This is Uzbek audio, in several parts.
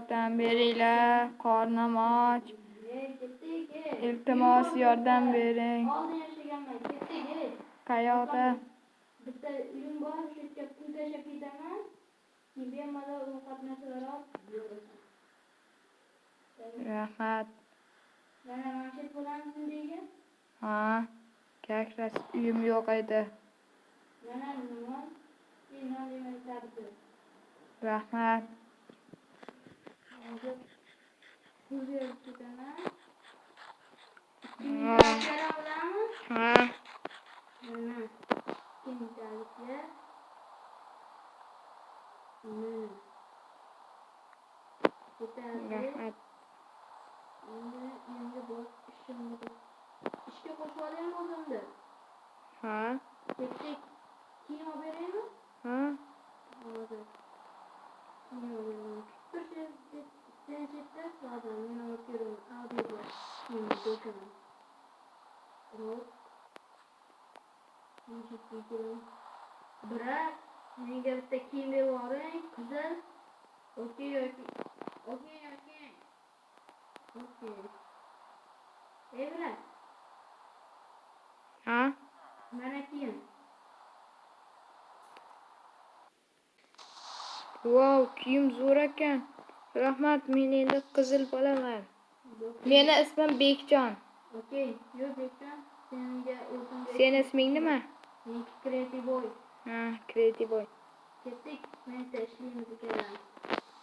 Yordam beringlar, qornim och. Iltimos, yordam bering. Oldin yashaganman, ketdik, ey. Qayoqda? Bitta uyim bor, shu yerga pul tashlab ketaman. Keyin bemalol ovqat narsalar olib yeyverasan. Rahmat. Mana shu yerda bo'lamizmi degan? Ha, как раз uyim yo'q edi. Mana non, keyin non demay sabzi. Rahmat. Hozir pul berib ketaman. Ha. 2000 bera olammi? Ha, Mana 2000 taliklar. Mana. Yetarli. Rahmat. Endi uyimga borib ishimni ishga qo'shib olaymi o'zimni? Ha, Ketdik. Kiyim olib beraymi? Ha. Hozir. Kiyim olib beraman. Kutib tur sen chetda, hozir men olib kelaman. Audi bor. Kiyimni do'koni. Hop. Men chetga kelaman. Брат, menga bitta kiyim berib yuboring, qizil. Okey yoki okey. Okey. Ey брат, Ha? Mana kiyim. Vau, kiyim zo'r ekan. Rahmat, men endi qizil bo'laman. Meni ismim Bekjon. Okey, yur Bekjon, senga o'zimga. Seni isming nima? Meniki Creative Boy. Ha, Creative Boy. Ketdik, men yerda ishlaymiz ikkalamiz.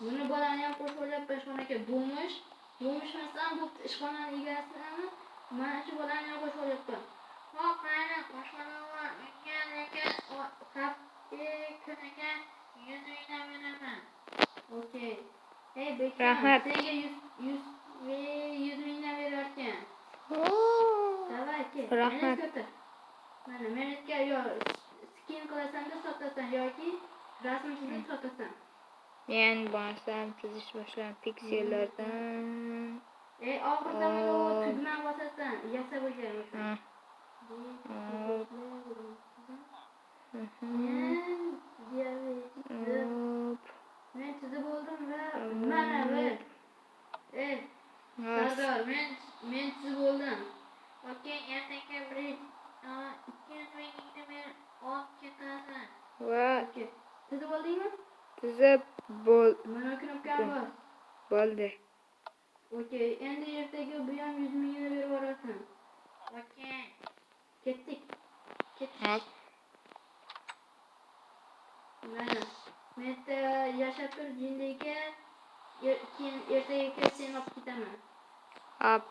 Buni bolani ham qo'shib olyapman ishxonaga. Bo'lmish, bo'lmish emasam bo'pti, ishxonani egasini mana shu bolani ham qo'shib olyapman. Hop, mayli, qo'shib olaman. Unga lekin hafta kuniga 100 mingdan beraman. Okey. Ey Bekjon, Rahmat. Senga 100 mingdan berarkan. Давай, kel. Rahmat. Mana ko'tar. Mana menga yo skin qilasan-da sotasan yoki rasm chizib sotasan. Men borsam chizish boshlayman piksellardan. Ey, oxir zamonda u Hop. tugma bosasan, yasab o'sha. Ha. Hop. Men diabet chizib, Hop. men chizib bo'ldim va mana bu. Ey, Ha, Sardor, men chizib bo'ldim. Okey, ertaga bir 200 mingni men olib ketasan. Va Okey. Chizib oldingmi? Chizib bo'l Mana knopkani bos. Bo'ldi. Okey, endi ertaga bu ham 100 mingini berib yuborasan. Okey. Ketdik. Ketdik. Hop. Mana. Men yerda yashab tur, jindeka. Keyin ertaga kelib seni olib ketaman. Hop.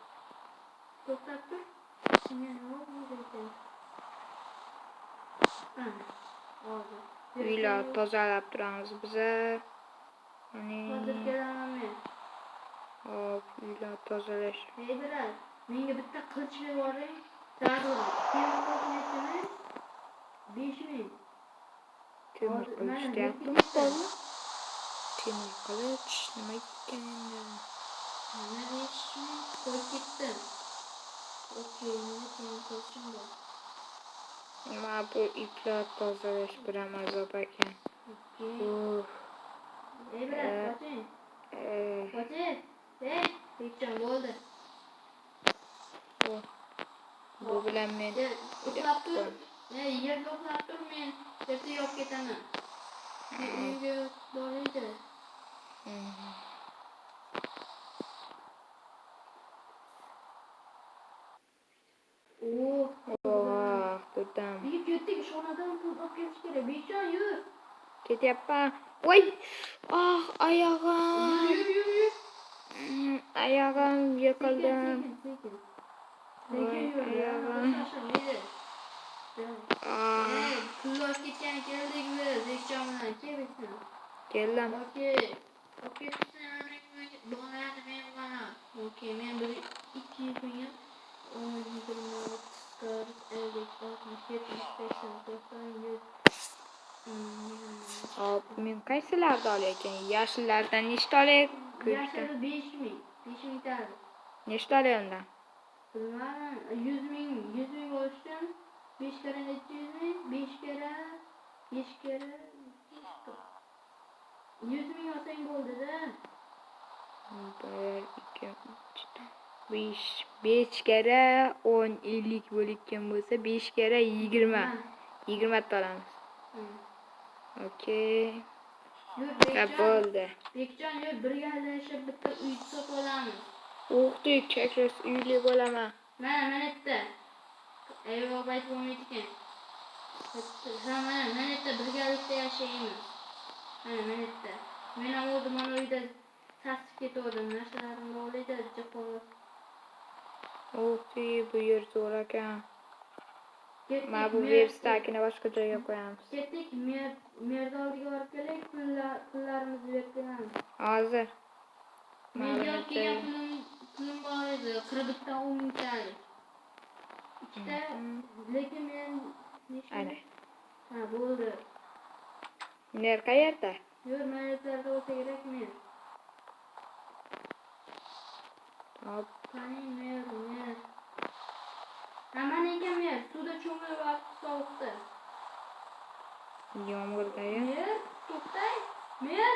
To'xtab tur. Senga nima bo'ldi ekan? Ana. Hozir. Uylar tozalab turamiz biza. Hozir Mana kelaman men. hop, uylar tozalash. Ey брат, menga bitta qilich berib yuboring. Zarur. Temir qilich nechimi? 5000. Temir Hozir qilich mana deyaptimi berib ketdi. hozir? Temir qilich nima ekan endi? Mana 5000 qo'yib ketdim. Okey, meni temir qilichim bor. Nima bu iplar tozalash biram azob ekan. Okey. Uf. Ey брат, qoching. Qoching. Ey, Bekjon bo'ldi. Bu bilan men Ey, uxlab tur. Ey, yerda uxlab tur, men ertaga olib ketaman. Men uyimga boraydi. Oo. Oh, durdam. Bek ketdik, ishxonadan pul olib kelish kerak. Bekjon, yur. Ketyapman. Voy! Ah, oyog'im. Yur, yur, yur. Oyog'im Sekin, yiqildim. sekin, sekin. Sekin Voy, yur. oyog'im. Shoshilmaydi. Ah, Ey, pul olib ketgani keldik biz Bekjon bilan. Kel, Bekjon. Keldim. Okey. Okey, bo'ladi men bilan. Okey, men bir 200 ming, 10, 20, 30, 40, 50, 60, 70, 80, 90, 100. Hop, men qaysilarni olay ekan? Yashillardan nechta olay? Ko'kdan. Yashili 5000. 5000 tali. Nechta olay undan? Bilmadim. 100 ming, 100 ming olish uchun 5 karra necha 100 ming? 5 karra, 5 karra 100 ming olsang bo'ldi-da. 1, 2, 3, 5. 5 karra 10 50 bo'layotgan bo'lsa, 5 karra 20. 20 ta olamiz. Okey. Yur Ha, Bekjon. bo'ldi. Bekjon, yur, birgalashib bitta uy sotib olamiz. Ух ты, как раз uyli bo'laman. Mana yerda. Eyvah, aytib bo'lmaydi ekan. Ha, mana yerda birgalikda yashaymiz. Mana yerda. Men ham o'zim mana uyda sasib ketgandim. Narsalarim bor edi, jiqoz. Ух ты, bu yer zo'r ekan. Ketdik, Mana bu verstakini boshqa joyga qo'yamiz. Ketdik, merni oldiga borib kelaylik, pullarimizni berib kelamiz. Hozir. Menga olib kelgan pulim bor edi, 41 dan 10 mingtalik. Ikkita, lekin men nechta? Ana. Ha, bo'ldi. Ner qayerda? Yur, mana yerlarda bo'lsa kerak men. Hop. Qani mer, mer. Ha, mana ekan mer, suvda cho'milyapti sovuqda. Yomg'irda-ya. Mer, to'xtang. Mer.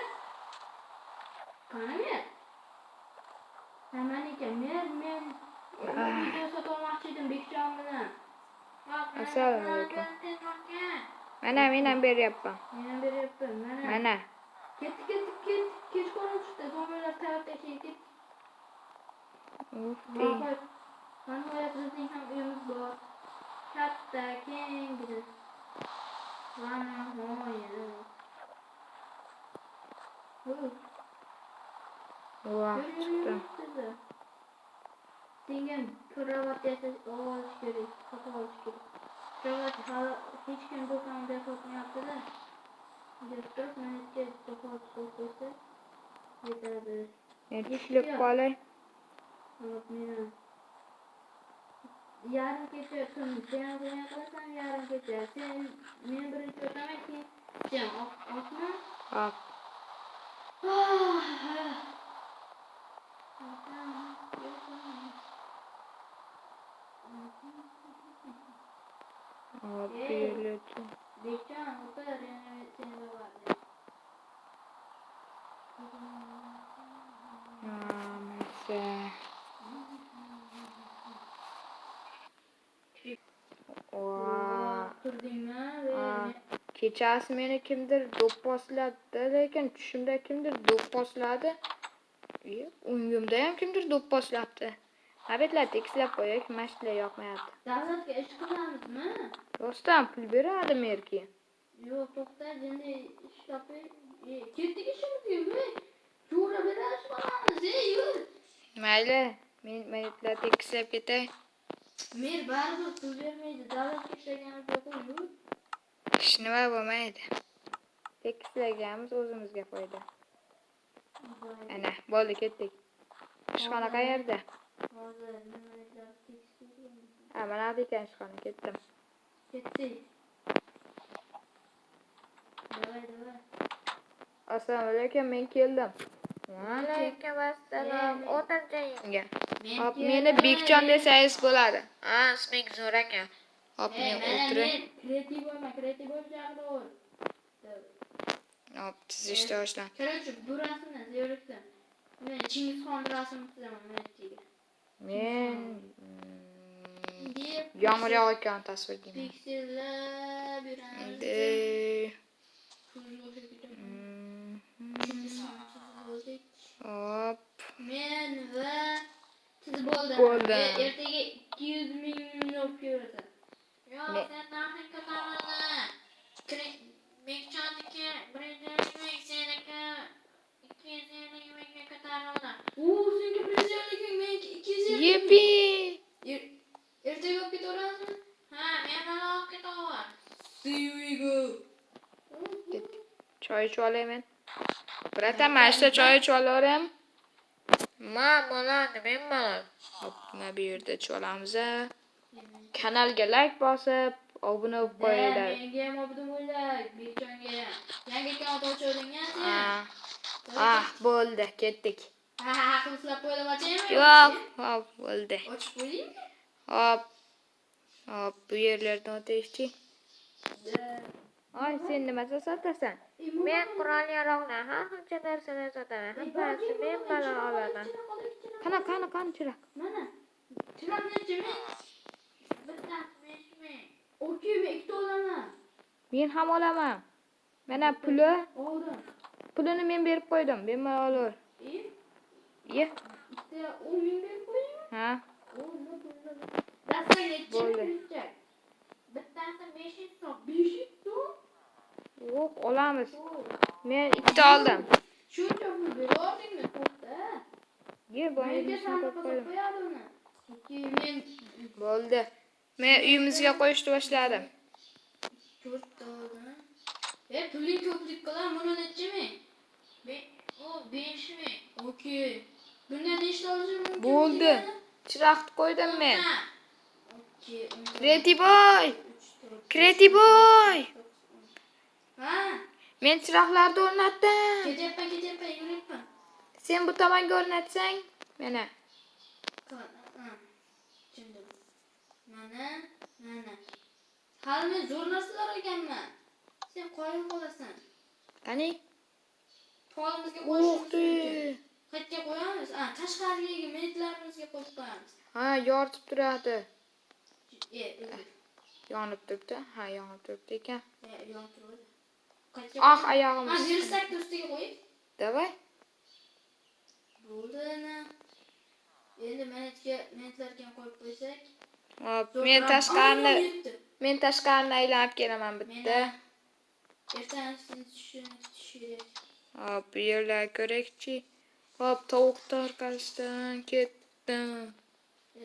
Qani mer? Ha, mana ekan mer, men video sotib olmoqchi edim Bekjon bilan. Assalomu alaykum. Mana men ham beryapman. Men ham beryapman, mana. Mana. Ketdik, ketdik, ketdik. Kechqurun tushdi. Zombilar tarafga ketdik. Ух ты. Nihoyat bizning ham uyimiz bor. Katta, kenggina. Va nihoyat. Voh, Yur, yur, chiqdim. yur, tezda. Senga kravat yasash olish kerak, sotib olish kerak. Kravat hali hech kim do'konda sotmayapti-da. Deb turib, mana yerga jihoz qo'yib qo'ysa yetadi. Men tushlik qolay. Hop, men yarim kecha tun sen ham qilasan, yarim kecha. Sen, men birinchi o'taman, keyin sen otma. Hop. Ah, Hop, bu Ey. yerlarda. Bekjon, o'tir, yana seni bor. Maysa. Voh. Turdingmi? Ha. Kechasi meni kimdir do'pposladi, lekin tushimda kimdir do'pposladi. O'ngimda ham kimdir do'pposlabdi. Nabetlar tekislab qo'yay, mashitlar yoqmayapti. Davlatga ish qilamizmi? Rostdan pul beradi merki. Yo'q, to'xta, jinni ish topib, ketdik ishimizga, ey. Jo'ra beradi ish qilamiz, ey, yur. Mayli, men mayitlar tekislab ketay. Mer baribir pul bermaydi, davlatga ishlaganimiz yo'q, yur. Ish nima bo'lmaydi. Tekislaganimiz o'zimizga foyda. Ana, bo'ldi, ketdik. Ishxona qayerda? Hozir nima tekshirib. Ha, mana bu ekan ishxona, ketdim. Ketdik. Давай, давай. Assalomu alaykum, men keldim. Va alaykum assalom. O'tir joyingga. Men Hop, keldim. meni Bekjon desangiz bo'ladi. Ha, isming zo'r ekan. Hop, men o'tiray. Men kreativ bo'lma, kreativ bo'lib chaqiraver. Hop, chizishni boshlang. Короче, bu rasmni yuribsan. Men Chingizxon rasmini chizaman mana yerga. Men Deb yomg'ir yog'ayotgan tasvir deyman. teksirlab yuramiz. Endi Shunga o'xshab ketaman. Chingizxon chizib bo'ldik. Hop, Men va chizib bo'ldim. Bo'ldim. Ertaga 200 ming olib kelasan. Yo'q, sen narxing ko'tarildi. Bekchonniki 150 ming, seniki 250 mingga ko'tarildi. U senga 150 ming, meniki 250 ming. Yipi! Ertaga olib ketaveramizmi? Ha, men bilan olib ketaver. See you go. Choy ichib olay men. Bratan, mana shu choy ichib olaveram. Ma bo'ladi, men bilan. Hop, mana bu yerda ichib olamiz. Kanalga like bosib, obuna bo'lib qo'yinglar. Menga ham obuna bo'linglar, Bekchonga ham. Yangi akkaunt ochildingmi sen? Ah, bo'ldi, ketdik. Ha, ha, qilib qo'ydim, ochaymi? Yo'q, hop, bo'ldi. Ochib qo'yaymi? Hop. Hop, bu yerlardan o'taylikchi. Da. Oy, sen nima sotasan? Men qurol-yarog'lar, har xilcha narsalar sotaman. Hammasi bemalol olaman. Qani, qani, qani chiroq. Mana. Chiroq nechi ming? Bittasi 5000. Okey, men ikkita olaman. Men ham olaman. Mana puli. Oldim. Pulini men berib qo'ydim. Bemalol ol. E, Ye. ikkita 10 000 berib qo'yaymi? Ha. O, nima pulni? Dasta nechi Bo'ldi. ming? Bittasi 500 so'm. 500 so'm? Yo'q, olamiz. O, Men ikkita oldim. shuncha pul berordingmi? To'xta. Ye, boya Menga qo'yib sandiqqa qo'ydim. qo'yadi uni. Okey, men Bo'ldi. Men uyimizga qo'yishni boshladim. to'rtta oldim. E, puling ko'plik qilar, buni nechi ming? O 5000. Okey. Bundan nechta olishim mumkin? Bo'ldi. degani? Chiroqni qo'ydim men. O'nta. Okey, o'nta. Kreti boy! Uch, to'rt, Kreti boy! to'qqiz, o'n. Ha, Men chiroqlarni o'rnatdim. ketyapman, ketyapman, yuryapman. Sen bu tomonga o'rnatsang, mana. Ha, tushundim. Mana, mana. Hali men zo'r narsalar olganman. Sen qoyil qolasan. Qani? Polimizga Uх qo'yishimiz ты! mumkin. Qayerga qo'yamiz? Ha, tashqaridagi metlarimizga qo'yib qo'yamiz. Ha, yoritib turadi. E, o'zi. Yonib turibdi. Ha, yonib turibdi ekan. E, yonib turadi. Qayerga Ah, qo'yamiz? oyog'im. Ha, versakni ustiga qo'yib. Давай. Bo'ldi ana. Endi manetga, manetlarga ham qo'yib qo'ysak. Hop, Zo'r men turadi. tashqarini Aa, yetdi. men tashqarini aylanib kelaman bitta. Meni ertasini tushishini kutish kerak. Hop, bu yerlar ko'rakchi. Hop, tovuqni orqasidan ketdim. E,